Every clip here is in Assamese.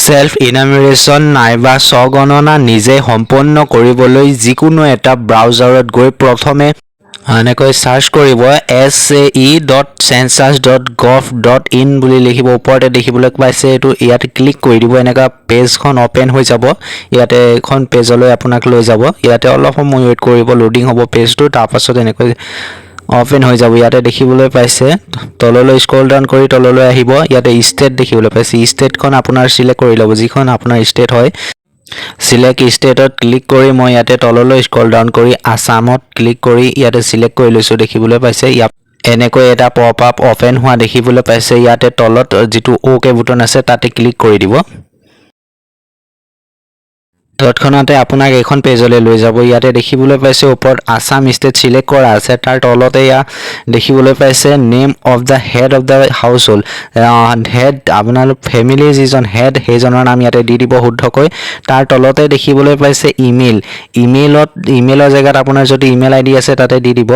ছেল্ফ ইনুমাৰেশ্যন নাইবা স্বগণনা নিজে সম্পন্ন কৰিবলৈ যিকোনো এটা ব্ৰাউজাৰত গৈ প্ৰথমে এনেকৈ চাৰ্চ কৰিব, sae.census.gov.in বুলি লিখিব। ওপৰতে দেখিবলৈ পাইছে এইটো, ইয়াতে ক্লিক কৰি দিব। এনেকুৱা পেজখন অ'পেন হৈ যাব। ইয়াতে এখন পেজলৈ আপোনাক লৈ যাব। ইয়াতে অলপ সময় ৱেইট কৰিব, লোডিং হ'ব পেজটো। তাৰপাছত এনেকৈ অ'পেন হৈ যাব। ইয়াতে দেখিবলৈ পাইছে, তললৈ স্ক্ৰল ডাউন কৰি তললৈ আহিব। ইয়াতে ষ্টেট দেখিবলৈ পাইছে। ষ্টেটখন আপোনাৰ চিলেক্ট কৰি ল'ব, যিখন আপোনাৰ ষ্টেট হয়। চিলেক্ট ষ্টেটত ক্লিক কৰি মই ইয়াতে তললৈ স্ক্ৰল ডাউন কৰি আছামত ক্লিক কৰি ইয়াতে চিলেক্ট কৰি লৈছোঁ। দেখিবলৈ পাইছে, ইয়াত এনেকৈ এটা পপ আপ অ'পেন হোৱা দেখিবলৈ পাইছে। ইয়াতে তলত যিটো অ'কে বুটন আছে, তাতে ক্লিক কৰি দিব। তৎক্ষণাতে আপোনাক এইখন পেজলৈ লৈ যাব। ইয়াতে দেখিবলৈ পাইছে, ওপৰত আছাম ষ্টেট চিলেক্ট কৰা আছে। তাৰ তলতে ইয়াত দেখিবলৈ পাইছে, name of the head of the household। Head, আপোনালোক ফেমিলিৰ যিজন হেড, সেইজনৰ নাম ইয়াতে দি দিব শুদ্ধকৈ। তাৰ তলতে দেখিবলৈ পাইছে ইমেইল। ইমেইলৰ জেগাত আপোনাৰ যদি ইমেইল আই ডি আছে, তাতে দি দিব।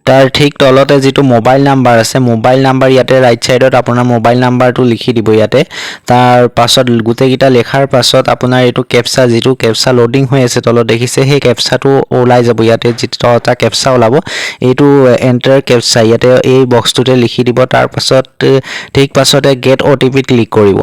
তাৰ ঠিক তলতে যিটো মোবাইল নাম্বাৰ আছে, মোবাইল নাম্বাৰ ইয়াতে ৰাইট ছাইডত আপোনাৰ মোবাইল নাম্বাৰটো লিখি দিব ইয়াতে। তাৰ পাছত গোটেইকেইটা লিখাৰ পাছত আপোনাৰ এইটো কেপচা, যিটো কেপচা লোডিং হৈ আছে তলত দেখিছে, সেই কেপচাটো ওলাই যাব। ইয়াতে যিটো এটা কেপচা ওলাব, এইটো এণ্টাৰ কেপচা ইয়াতে এই বক্সটোতে লিখি দিব। তাৰ পাছত ঠিক পাছতে গেট অ'টিপি ক্লিক কৰিব।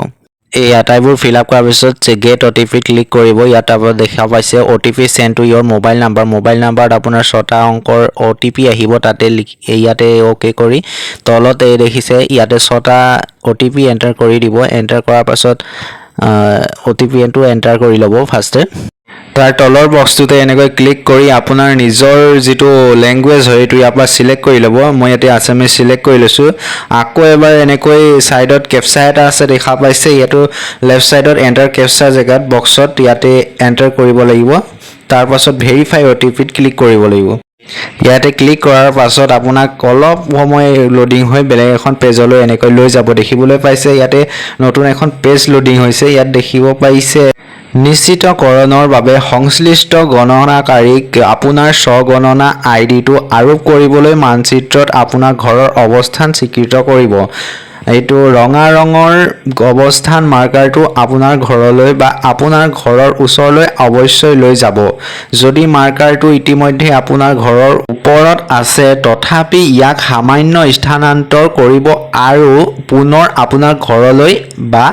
এই আটাইবোৰ ফিল আপ কৰাৰ পিছত গেট অ'টিপি ক্লিক কৰিব। ইয়াত আপোনাৰ দেখা পাইছে, OTP send to your mobile number। Mobile নাম্বাৰত আপোনাৰ ছটা অংকৰ অ'টিপি আহিব। তাতে লিখি ইয়াতে অ'কে কৰি তলত এই দেখিছে, ইয়াতে ছটা অ'টিপি এণ্টাৰ কৰি দিব। এণ্টাৰ কৰাৰ পাছত অ'টিপিটো এণ্টাৰ কৰি ল'ব ফাৰ্ষ্টে। তাৰ তলৰ বক্সটোতে এনেকৈ ক্লিক কৰি আপোনাৰ নিজৰ যিটো লেংগুৱেজ হয়, সেইটো ইয়াৰ পৰা চিলেক্ট কৰি ল'ব। মই ইয়াতে আছামিজ চিলেক্ট কৰি লৈছোঁ। আকৌ এবাৰ এনেকৈ ছাইডত কেপচা এটা আছে, দেখা পাইছে। ইয়াতো লেফ্ট ছাইডত এণ্টাৰ কেপচা জেগাত বক্সত ইয়াতে এণ্টাৰ কৰিব লাগিব। তাৰপাছত ভেৰিফাই অ'টিপিত ক্লিক কৰিব লাগিব। ইয়াতে ক্লিক কৰাৰ পাছত আপোনাক অলপ সময় লোডিং হৈ বেলেগ এখন পেজলৈ এনেকৈ লৈ যাব। দেখিবলৈ পাইছে, ইয়াতে নতুন এখন পেজ লোডিং হৈছে। ইয়াত দেখিব পাইছে, নিশ্চিতকৰণৰ বাবে সংশ্লিষ্ট গণনাকাৰীক আপোনাৰ স্বগণনা আই ডিটো আৰোপ কৰিবলৈ মানচিত্ৰত আপোনাৰ ঘৰৰ অৱস্থান স্বীকৃত কৰিব। এইটো ৰঙা ৰঙৰ অৱস্থান মাৰ্কাৰটো আপোনাৰ ঘৰলৈ বা আপোনাৰ ঘৰৰ ওচৰলৈ অৱশ্যই লৈ যাব। যদি মাৰ্কাৰটো ইতিমধ্যে আপোনাৰ ঘৰৰ ওপৰত আছে, তথাপি ইয়াক সামান্য স্থানান্তৰ কৰিব আৰু পুনৰ আপোনাৰ ঘৰলৈ বা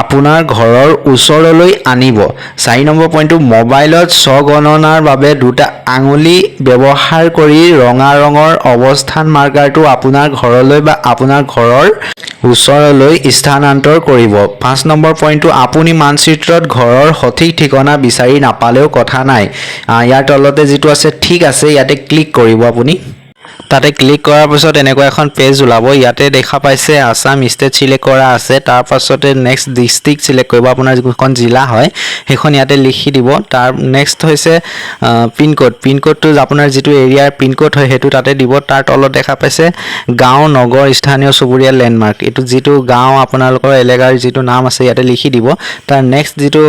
আপোনাৰ ঘৰৰ ওচৰলৈ আনিব। 4 নম্বৰ পইণ্টটো, মোবাইলত স্বগণনাৰ বাবে দুটা আঙুলি ব্যৱহাৰ কৰি ৰঙা ৰঙৰ অৱস্থান মাৰ্কাৰটো আপোনাৰ ঘৰলৈ বা আপোনাৰ ঘৰৰ ওচৰলৈ স্থানান্তৰ কৰিব। 5 নম্বৰ পইণ্টটো, আপুনি মানচিত্ৰত ঘৰৰ সঠিক ঠিকনা বিচাৰি নাপালেও কথা নাই। ইয়াৰ তলতে যিটো আছে, ঠিক আছে, ইয়াতে ক্লিক কৰিব আপুনি। তাতে ক্লিক কৰাৰ পাছত এনেকুৱা এখন পেজ ওলাব। ইয়াতে দেখা পাইছে, আছাম ষ্টেট চিলেক্ট কৰা আছে। তাৰ পাছতে নেক্সট ডিষ্ট্ৰিক্ট চিলেক্ট কৰিব। আপোনাৰ যিখন জিলা হয়, সেইখন ইয়াতে লিখি দিব। তাৰ নেক্সট হৈছে পিনক'ড। পিনক'ডটো আপোনাৰ যিটো এৰিয়াৰ পিনক'ড হয়, সেইটো তাতে দিব। তাৰ তলত দেখা পাইছে, গাঁও, নগৰ, স্থানীয় চুবুৰীয়া, লেণ্ডমাৰ্ক। এইটো যিটো গাঁও, আপোনালোকৰ এলেকাৰ যিটো নাম আছে, ইয়াতে লিখি দিব। তাৰ নেক্সট যিটো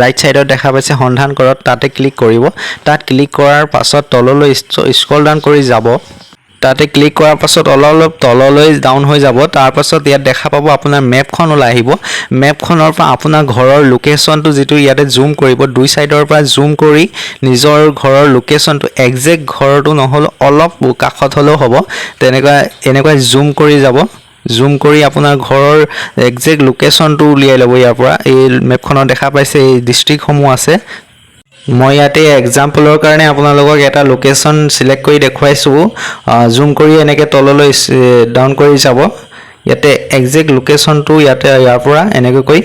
ৰাইট ছাইডত দেখা পাইছে, সন্ধান কৰক, তাতে ক্লিক কৰিব। তাত ক্লিক কৰাৰ পাছত তললৈ স্ক্ৰল ডাউন কৰি যাব। তাতে ক্লিক কৰাৰ পাছত অলপ অলপ তললৈ ডাউন হৈ যাব। তাৰপাছত ইয়াত দেখা পাব, আপোনাৰ মেপখন ওলাই আহিব। মেপখনৰ পৰা আপোনাৰ ঘৰৰ লোকেশ্যনটো যিটো ইয়াতে জুম কৰিব, দুই ছাইডৰ পৰা জুম কৰি নিজৰ ঘৰৰ লোকেশ্যনটো, একজেক্ট ঘৰটো নহ'লেও অলপ কাষত হ'লেও হ'ব, তেনেকুৱা এনেকুৱা জুম কৰি যাব। জুম কৰি আপোনাৰ ঘৰৰ একজেক্ট লোকেশ্যনটো উলিয়াই ল'ব ইয়াৰ পৰা। এই মেপখনত দেখা পাইছে, এই ডিষ্ট্ৰিক্টসমূহ আছে। মই ইয়াতে এক্সাম্পলৰ কাৰণে আপোনালোকক এটা লোকেশ্যন চিলেক্ট কৰি দেখুৱাইছোঁ। জুম কৰি এনেকৈ তললৈ ডাউন কৰি যাব। ইয়াতে একজেক্ট লোকেশ্যনটো ইয়াতে ইয়াৰ পৰা এনেকৈ কৰি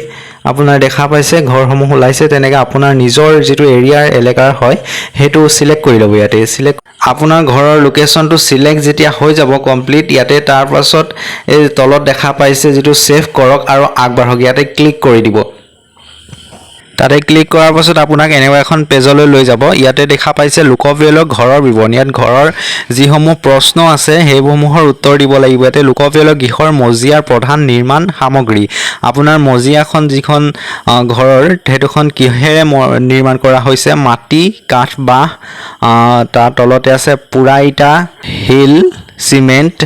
আপোনাৰ দেখা পাইছে, ঘৰসমূহ ওলাইছে। তেনেকৈ আপোনাৰ নিজৰ যিটো এৰিয়াৰ এলেকাৰ হয়, সেইটো চিলেক্ট কৰি ল'ব। ইয়াতে চিলেক্ট আপোনাৰ ঘৰৰ লোকেশ্যনটো চিলেক্ট যেতিয়া হৈ যাব কমপ্লিট ইয়াতে, তাৰপাছত এই তলত দেখা পাইছে যিটো ছেভ কৰক আৰু আগবাঢ়ক, ইয়াতে ক্লিক কৰি দিব। তাতে ক্লিক কৰাৰ পাছত আপোনাক এনেকুৱা এখন পেজলৈ লৈ যাব। ইয়াতে দেখা পাইছে, লোকপিয়লৰ ঘৰৰ বিৱৰণ। ইয়াত ঘৰৰ যিসমূহ প্ৰশ্ন আছে, সেইসমূহৰ উত্তৰ দিব লাগিব। ইয়াতে লোকপিয়লৰ গৃহৰ মজিয়াৰ প্ৰধান নিৰ্মাণ সামগ্ৰী। আপোনাৰ মজিয়াখন যিখন ঘৰৰ, সেইটোখন কিহেৰে নিৰ্মাণ কৰা হৈছে? মাটি, কাঠ, বাঁহ, তাৰ তলতে আছে পোৰা ইটা, শিল। চিমেণ্ট,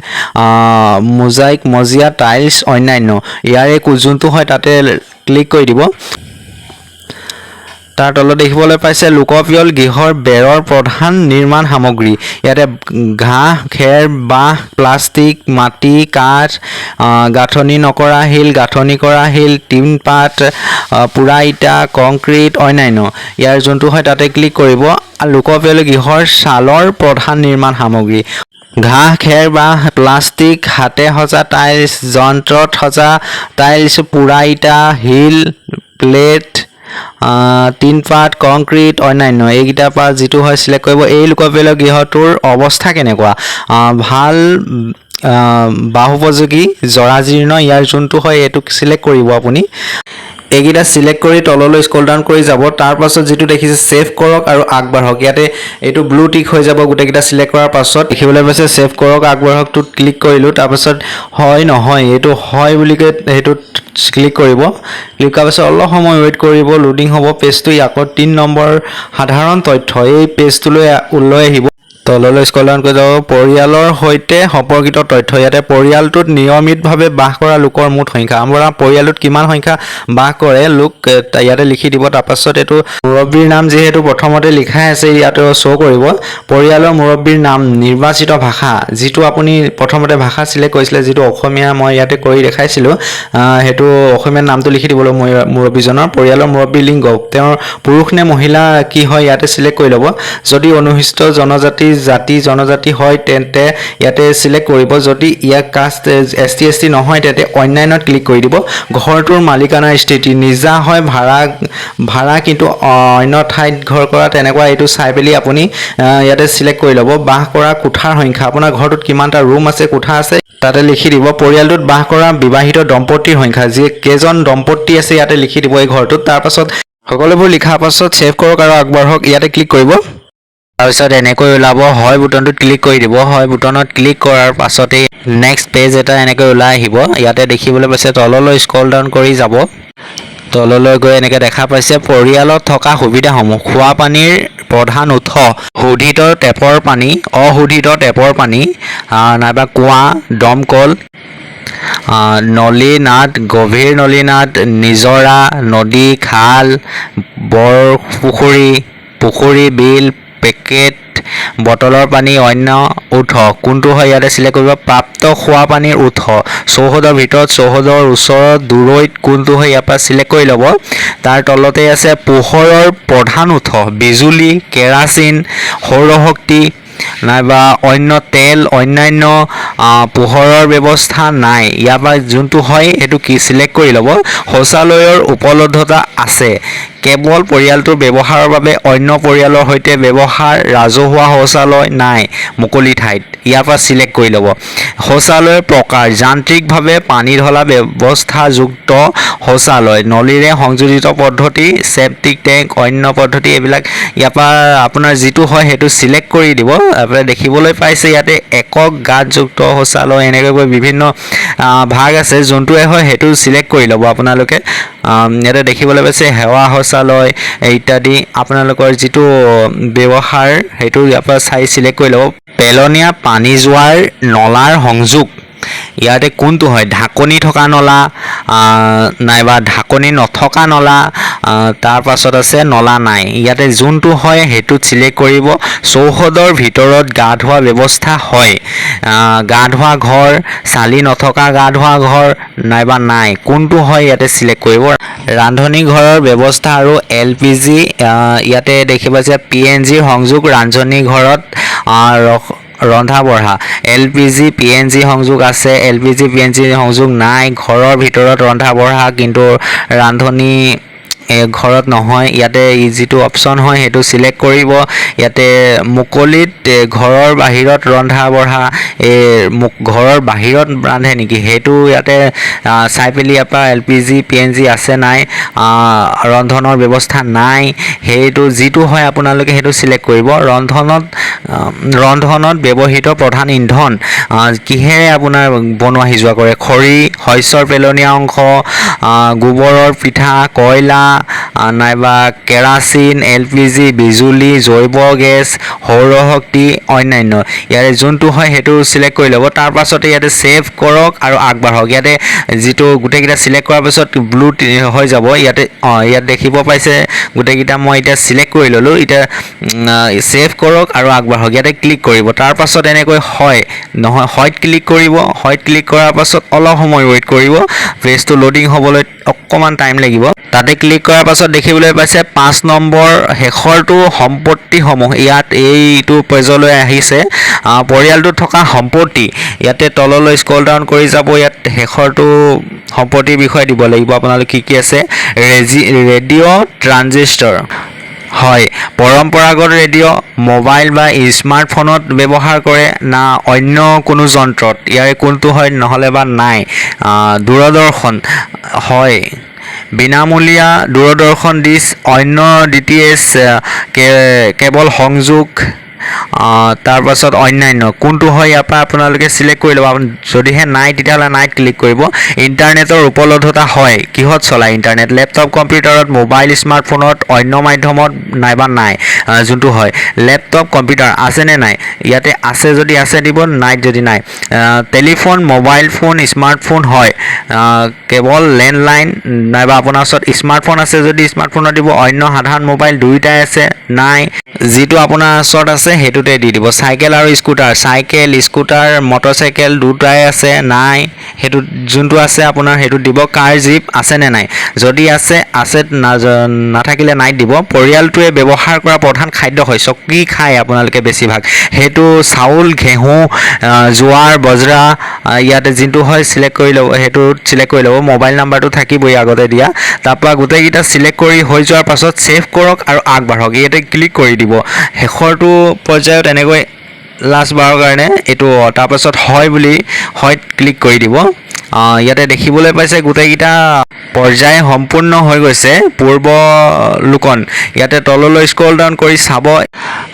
মোজাইক, মজিয়া, টাইলছ, অন্যান্য। ইয়াৰে যোনটো হয় তাতে ক্লিক কৰি দিব। তাৰ তলত দেখিবলৈ পাইছে লোকপিয়ল গৃহৰ বেৰৰ প্ৰধান নিৰ্মাণ সামগ্ৰী। ইয়াতে ঘাঁহ, খেৰ, বাঁহ, প্লাষ্টিক, মাটি, কাঠ, গাঁথনি নকৰা শিল, গাঁথনি কৰা শিল, টিনপাত, পোৰা ইটা, কংক্ৰিট, অন্যান্য। ইয়াৰ যোনটো হয় তাতে ক্লিক কৰিব। আৰু লোকপিয়ল গৃহৰ ছালৰ প্ৰধান নিৰ্মাণ সামগ্ৰী: ঘাঁহ, খেৰ, বাঁহ, প্লাষ্টিক, হাতে সজা টাইলছ, যন্ত্ৰত সজা টাইলছ, পোৰা ইটা, শিল, প্লেট, টিনপাত, কংক্ৰিট, অন্যান্য। এইকেইটাৰ পৰা যিটো হয় চিলেক্ট কৰিব। এই লোকপিয়লৰ গৃহটোৰ অৱস্থা কেনেকুৱা? ভাল, বাসোপযোগী, জৰাজীৰ্ণ। ইয়াৰ যোনটো হয় এইটো চিলেক্ট কৰিব আপুনি। এইকেইটা চিলেক্ট কৰি তললৈ স্ক্ৰল ডাউন কৰি যাব। তাৰ পাছত যিটো দেখিছে ছেভ কৰক আৰু আগবাঢ়ক, ইয়াতে এইটো ব্লু টিক হৈ যাব। গোটেইকেইটা চিলেক্ট কৰাৰ পাছত দেখিবলৈ পাইছে ছেভ কৰক আগবাঢ়কটোত ক্লিক কৰিলোঁ। তাৰপাছত হয় নহয়, এইটো হয় বুলি কৈ সেইটোত ক্লিক কৰিব। ক্লিক কৰাৰ পাছত অলপ সময় ৱেইট কৰিব, লোডিং হ'ব পেজটো। আকৌ 3 নম্বৰ সাধাৰণ তথ্য এই পেজটোলৈ লৈ আহিব। তললৈ স্ক্ৰল ডাউন কৰি যাব। পৰিয়ালৰ সৈতে সম্পৰ্কিত তথ্য। ইয়াতে পৰিয়ালটোত নিয়মিতভাৱে বাস কৰা লোকৰ মুঠ সংখ্যা, আমাৰ পৰিয়ালটোত কিমান সংখ্যা বাস কৰে লোক, ইয়াতে লিখি দিব। তাৰপাছত এইটো মুৰব্বীৰ নাম যিহেতু প্ৰথমতে লিখাই আছে, ইয়াতে শ্ব' কৰিব। পৰিয়ালৰ মুৰব্বীৰ নাম, নিৰ্বাচিত ভাষা, যিটো আপুনি প্ৰথমতে ভাষা চিলেক্ট কৰিছিলে, যিটো অসমীয়া মই ইয়াতে কৰি দেখাইছিলোঁ, সেইটো অসমীয়া নামটো লিখি দিব লাগিব মুৰব্বীজনৰ। পৰিয়ালৰ মুৰব্বীৰ লিংগ, তেওঁৰ পুৰুষ নে মহিলা কি হয় ইয়াতে চিলেক্ট কৰি ল'ব। যদি অনুসূচিত জনজাতি, জাতি, জনজাতি হয় তেন্তে ইয়াতে চিলেক্ট কৰিব। যদি ইয়াক caste S C, S T নহয় তেন্তে অন্যান্যত ক্লিক কৰি দিব। ঘৰটোৰ মালিকানাৰ স্থিতি, নিজা হয়, ভাড়া, ভাড়া কিন্তু অন্য ঠাইত ঘৰ কৰা, তেনেকুৱা এইটো চাই পেলি আপুনি ইয়াতে চিলেক্ট কৰি ল'ব। বাস কৰা কোঠাৰ সংখ্যা, আপোনাৰ ঘৰটোত কিমানটা ৰুম আছে, কোঠা আছে, তাতে লিখি দিব। পৰিয়ালটোত বাস কৰা বিবাহিত দম্পতীৰ সংখ্যা, যি কেইজন দম্পতী আছে ইয়াতে লিখি দিব এই ঘৰটোত। তাৰপাছত সকলোবোৰ লিখাৰ পাছত ছেভ কৰক আৰু আগবাঢ়ক ইয়াতে ক্লিক কৰিব। তাৰপিছত এনেকৈ ওলাব, হয় বুটনটোত ক্লিক কৰি দিব। হয় বুটনত ক্লিক কৰাৰ পাছতেই নেক্সট পেজ এটা এনেকৈ ওলাই আহিব। ইয়াতে দেখিবলৈ পাইছে তললৈ স্ক্ৰল ডাউন কৰি যাব। তললৈ গৈ এনেকৈ দেখা পাইছে পৰিয়ালত থকা সুবিধাসমূহ। খোৱা পানীৰ প্ৰধান উৎস: শোধিত টেপৰ পানী, অশোধিত টেপৰ পানী, নাইবা কুঁৱা, দমকল, নলী নাদ, গভীৰ নলী নাদ, নিজৰা, নদী, খাল, বৰপুখুৰী, পুখুৰী, বিল, পেকেট বটলৰ পানী, অন্য উৎস। কোনটো হয় ইয়াতে চিলেক্ট কৰিব। প্ৰাপ্ত খোৱা পানীৰ উৎস চৌহদৰ ভিতৰত, চৌহদৰ ওচৰত, দূৰৈত, কোনটো হয় ইয়াৰ পৰা চিলেক্ট কৰি ল'ব। তাৰ তলতে আছে পোহৰৰ প্ৰধান উৎস: বিজুলী, কেৰাচিন, সৌৰশক্তি নাইবা অন্য তেল, অন্যান্য, পোহৰৰ ব্যৱস্থা নাই। ইয়াৰ পৰা যোনটো হয় সেইটো কি চিলেক্ট কৰি ল'ব। শৌচালয়ৰ উপলব্ধতা আছে, কেৱল পৰিয়ালটোৰ ব্যৱহাৰৰ বাবে, অন্য পৰিয়ালৰ সৈতে ব্যৱহাৰ, ৰাজহুৱা শৌচালয় নাই, মুকলি ঠাইত। ইয়াৰ পৰা চিলেক্ট কৰি ল'ব। শৌচালয়ৰ প্ৰকাৰ: যান্ত্ৰিকভাৱে পানী ঢলা ব্যৱস্থাযুক্ত শৌচালয়, নলীৰে সংযোজিত পদ্ধতি, চেপ্টিক টেংক, অন্য পদ্ধতি, এইবিলাক ইয়াৰ পৰা আপোনাৰ যিটো হয় সেইটো চিলেক্ট কৰি দিব। আপোনাৰ দেখিবলৈ পাইছে ইয়াতে একক গাঁতযুক্ত শৌচালয়, এনেকৈ কৈ বিভিন্ন ভাগ আছে। যোনটোৱে হয় সেইটো চিলেক্ট কৰি ল'ব আপোনালোকে। ইয়াতে দেখিবলৈ পাইছে সেৱা শৌচালয় ইত্যাদি। আপোনালোকৰ যিটো ব্যৱহাৰ সেইটো ইয়াৰ পৰা চাই চিলেক্ট কৰি ল'ব। পেলনীয়া পানী যোৱাৰ নলাৰ সংযোগ ইয়াতে কোনটো হয়? ঢাকনি থকা নলা নাইবা ঢাকনি নথকা নলা, তাৰ পাছত আছে নলা নাই। ইয়াতে যোনটো হয় সেইটোত চিলেক্ট কৰিব। চৌহদৰ ভিতৰত গা ধোৱা ব্যৱস্থা হয়, গা ধোৱা ঘৰ, চালি নথকা গা ধোৱা ঘৰ নাইবা নাই, কোনটো হয় ইয়াতে চিলেক্ট কৰিব। ৰান্ধনী ঘৰৰ ব্যৱস্থা আৰু এলপিজি, ইয়াতে দেখিব যে পিএনজিৰ সংযোগ ৰান্ধনী ঘৰত, ৰন্ধা বঢ়া, এলপিজি, পিএনজি সংযোগ আছে, এলপিজি, পিএনজি সংযোগ নাই, ঘৰৰ ভিতৰত ৰন্ধা বঢ়া কিন্তু ৰান্ধনী ঘৰত নহয়। ইয়াতে যিটো অপশ্যন হয় সেইটো চিলেক্ট কৰিব। ইয়াতে মুকলিত, ঘৰৰ বাহিৰত ৰন্ধা বঢ়া, এই ঘৰৰ বাহিৰত ৰান্ধে নেকি সেইটো ইয়াতে চাই পেলি ইয়াৰ পৰা এলপিজি, পিএনজি আছে নাই, ৰন্ধনৰ ব্যৱস্থা নাই, সেইটো যিটো হয় আপোনালোকে সেইটো চিলেক্ট কৰিব। ৰন্ধনত ব্যৱহৃত প্ৰধান ইন্ধন, কিহেৰে আপোনাৰ বনোৱা সিজোৱা কৰে? খৰি, শস্যৰ পেলনীয়া অংশ, গোবৰৰ পিঠা, কয়লা। নাইবা কেৰাচিন, এলপিজি, বিজুলী, জৈৱ গেছ, সৌৰশক্তি, অন্যান্য। ইয়াৰে যোনটো হয়, সেইটো চিলেক্ট কৰি ল'ব। তাৰ পাছতে ইয়াতে ছেভ কৰক আৰু আগবাঢ়ক। ইয়াতে যিটো গোটেইকেইটা চিলেক্ট কৰাৰ পিছত ব্লু হৈ যাব ইয়াতে। অঁ, ইয়াত দেখিব পাইছে, গোটেইকেইটা মই এতিয়া চিলেক্ট কৰি ল'লোঁ। এতিয়া ছেভ কৰক আৰু আগবাঢ়ক, ইয়াতে ক্লিক কৰিব। তাৰ পাছত এনেকৈ হয় নহয় হয়ত ক্লিক কৰিব। হয়ত ক্লিক কৰাৰ পাছত অলপ সময় ৱেইট কৰিব। পেজটো লোডিং হ'বলৈ অকণমান টাইম লাগিব। তাতে ক্লিক কৰাৰ পাছত দেখিবলৈ পাইছে, 5 নম্বৰ শেষৰটো সম্পত্তিসমূহ ইয়াত এইটো পেজলৈ আহিছে। পৰিয়ালটোত থকা সম্পত্তি। ইয়াতে তললৈ স্ক্ৰল ডাউন কৰি যাব। ইয়াত শেষৰটো সম্পত্তিৰ বিষয়ে দিব লাগিব আপোনালোক কি কি আছে। ৰেডিঅ' ট্ৰানজিষ্টৰ হয়, পৰম্পৰাগত ৰেডিঅ', মোবাইল বা স্মাৰ্টফোনত ব্যৱহাৰ কৰে না অন্য কোনো যন্ত্ৰত, ইয়াৰে কোনটো হয়, নহ'লে বা নাই। দূৰদৰ্শন হয়, বিনামূলীয়া দূৰদৰ্শন ডিছ, অন্য ডিটিএইচ, কেবল সংযোগ, তাৰপাছত অন্যান্য, কোনটো হয় ইয়াৰ পৰা আপোনালোকে চিলেক্ট কৰি ল'ব। যদিহে নাই, তেতিয়াহ'লে নাইত ক্লিক কৰিব। ইণ্টাৰনেটৰ উপলব্ধতা হয়, কিহত চলায় ইণ্টাৰনেট? লেপটপ, কম্পিউটাৰত, মোবাইল, স্মাৰ্টফোনত, অন্য মাধ্যমত নাইবা নাই। যোনটো হয়, লেপটপ, কম্পিউটাৰ আছেনে নাই, ইয়াতে আছে যদি আছে দিব, নাই যদি নাই। টেলিফোন, মোবাইল ফোন, স্মাৰ্টফোন হয়, কেৱল লেণ্ডলাইন নাইবা আপোনাৰ ওচৰত স্মাৰ্টফোন আছে যদি স্মাৰ্টফোনত দিব, অন্য সাধাৰণ মোবাইল, দুয়োটাই আছে, নাই। যিটো আপোনাৰ ওচৰত আছে, সেইটোতে দি দিব। চাইকেল আৰু স্কুটাৰ, চাইকেল, স্কুটাৰ, মটৰচাইকেল দুটাই আছে, নাই, সেইটো যোনটো আছে আপোনাৰ সেইটো দিব। কাৰ, জীপ আছেনে নাই? যদি আছে আছে, নাথাকিলে নাই দিব। পৰিয়ালটোৱে ব্যৱহাৰ কৰা প্ৰধান খাদ্য শস্য কি খায় আপোনালোকে বেছিভাগ? সেইটো চাউল, ঘেঁহু, জোৱাৰ, বজৰা, ইয়াতে যোনটো হয় চিলেক্ট কৰি ল'ব, সেইটো চিলেক্ট কৰি ল'ব। মোবাইল নাম্বাৰটো থাকিবই আগতে দিয়া। তাৰপৰা গোটেইকেইটা চিলেক্ট কৰি হৈ যোৱাৰ পাছত ছেভ কৰক আৰু আগবাঢ়ক, ইয়াতে ক্লিক কৰি দিব। শেষৰটো পৰ্যায়ত এনেকৈ লাষ্টবাৰৰ কাৰণে এইটো, তাৰপাছত হয় বুলি হয়ত ক্লিক কৰি দিব। ইয়াতে দেখিবলৈ পাইছে, গোটেইকেইটা পৰ্যায় সম্পূৰ্ণ হৈ গৈছে। পূৰ্বলোকন ইয়াতে তললৈ স্ক্ৰল ডাউন কৰি চাব।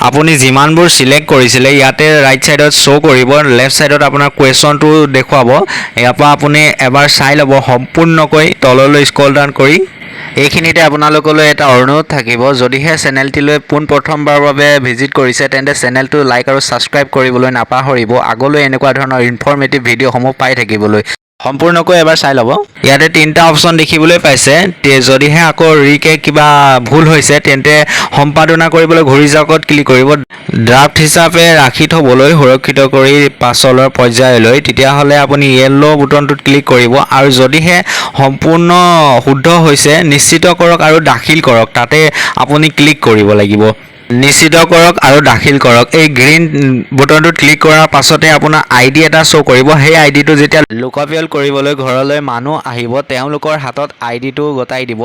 আপুনি যিমানবোৰ চিলেক্ট কৰিছিলে, ইয়াতে ৰাইট ছাইডত শ্ব' কৰিব, লেফ্ট ছাইডত আপোনাৰ কুৱেশ্যনটো দেখুৱাব। ইয়াৰ পৰা আপুনি এবাৰ চাই ল'ব সম্পূৰ্ণকৈ তললৈ স্ক্ৰল ডাউন কৰি। এইখিনিতে আপোনালোকলৈ এটা অনুৰোধ থাকিব, যদিহে চেনেলটিলৈ পোনপ্ৰথমবাৰৰ বাবে ভিজিট কৰিছে, তেন্তে চেনেলটো লাইক আৰু ছাবস্ক্ৰাইব কৰিবলৈ নাপাহৰিব, আগলৈ এনেকুৱা ধৰণৰ ইনফৰ্মেটিভ ভিডিঅ'সমূহ পাই থাকিবলৈ। সম্পূৰ্ণকৈ এবাৰ চাই ল'ব। ইয়াতে তিনিটা অপশ্যন দেখিবলৈ পাইছে। যদিহে আকৌ ৰিকে কিবা ভুল হৈছে, তেন্তে সম্পাদনা কৰিবলৈ ঘূৰি যাওকত ক্লিক কৰিব। ড্ৰাফ্ট হিচাপে ৰাখি থ'বলৈ, সুৰক্ষিত কৰি পাছলৰ পৰ্যায়লৈ, তেতিয়াহ'লে আপুনি য়েল্ল' বুটনটোত ক্লিক কৰিব। আৰু যদিহে সম্পূৰ্ণ শুদ্ধ হৈছে, নিশ্চিত কৰক আৰু দাখিল কৰক, তাতে আপুনি ক্লিক কৰিব লাগিব। নিশ্চিত কৰক আৰু দাখিল কৰক, এই গ্ৰীণ বুটনটোত ক্লিক কৰাৰ পাছতে আপোনাৰ আই ডি এটা শ্ব' কৰিব। সেই আই ডিটো যেতিয়া লোকাপিয়ল কৰিবলৈ ঘৰলৈ মানুহ আহিব, তেওঁলোকৰ হাতত আই ডিটো গতাই দিব।